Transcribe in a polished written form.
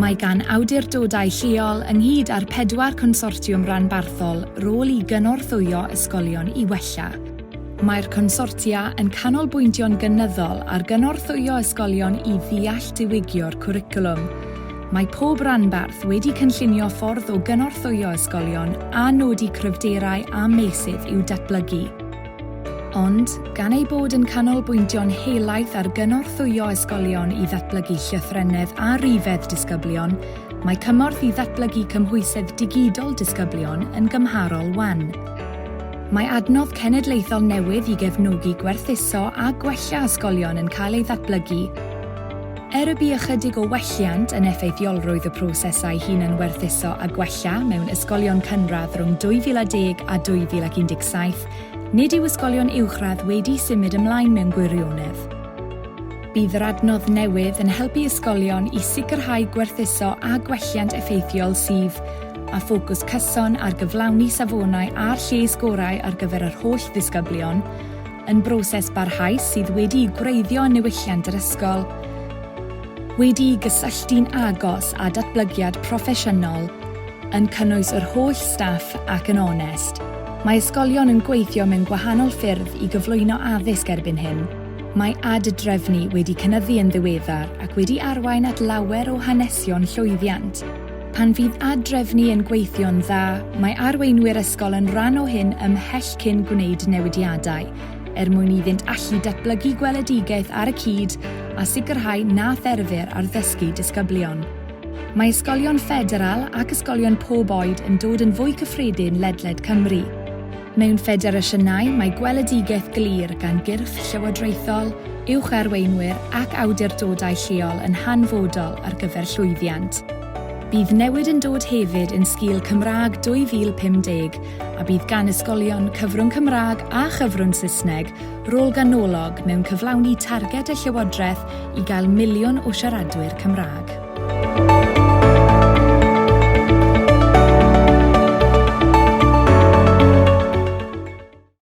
Mae gan awdurdodau lleol, ynghyd â'r pedwar consortiwm ranbarthol, rôl i gynorthwyo ysgolion i wella. Mae'r consortia yn canolbwyntio'n gynyddol ar gynorthwyo ysgolion i ddeall diwygio'r cwricwlwm. Mae pob rhanbarth wedi cynllunio ffordd o gynorthwyo ysgolion a nodi cryfderau a meysydd i'w datblygu. Ond, gan eu bod yn canolbwyntio'n helaeth ar gynorthwyo ysgolion i ddatblygu llythrennedd a rhifedd disgyblion, mae cymorth i ddatblygu cymhwysedd digidol disgyblion yn gymharol wan. Mae adnodd cenedlaethol newydd i gefnogi gwerthuso a gwella ysgolion yn cael ei ddatblygu. Er y bu ychydig o welliant yn effeithiolrwydd y prosesau hunan-werthuso a gwella mewn ysgolion cynradd rhwng 2010 a 2017, nid yw ysgolion uwchradd wedi symud ymlaen mewn gwirionedd. Bydd yr adnodd newydd yn helpu ysgolion i sicrhau gwerthuso a gwelliant effeithiol sydd â ffocws cyson ar gyflawni safonau a'r lles gorau ar gyfer yr holl ddisgyblion, yn broses barhaus sydd wedi'i gwreiddio yn niwylliant yr ysgol, wedi'i gysylltu'n agos â datblygiad proffesiynol, yn cynnwys yr holl staff ac yn onest. Mae ysgolion yn gweithio mewn gwahanol ffyrdd i gyflwyno addysg erbyn hyn. Mae ad-drefnu wedi cynyddu yn ddiweddar ac wedi arwain at lawer o hanesion llwyddiant. Pan fydd ad-drefnu yn gweithio'n dda, mae arweinwyr ysgol yn rhan o hyn ymhell cyn gwneud newidiadau, er mwyn iddynt allu datblygu gweledigaeth ar y cyd a sicrhau na therfir ar ddysgu disgyblion. Mae ysgolion ffederal ac ysgolion pob oed yn dod yn fwy cyffredin ledled Cymru. Mewn ffederasiynau, mae gweledigaeth glir gan gyrff llywodraethol, uwch arweinwyr ac awdurdodau lleol yn hanfodol ar gyfer llwyddiant. Bydd newid yn dod hefyd yn sgil Cymraeg 2050 a bydd gan ysgolion cyfrwng Cymraeg a chyfrwng Saesneg rôl ganolog mewn cyflawni targed y Llywodraeth i gael miliwn o siaradwyr Cymraeg.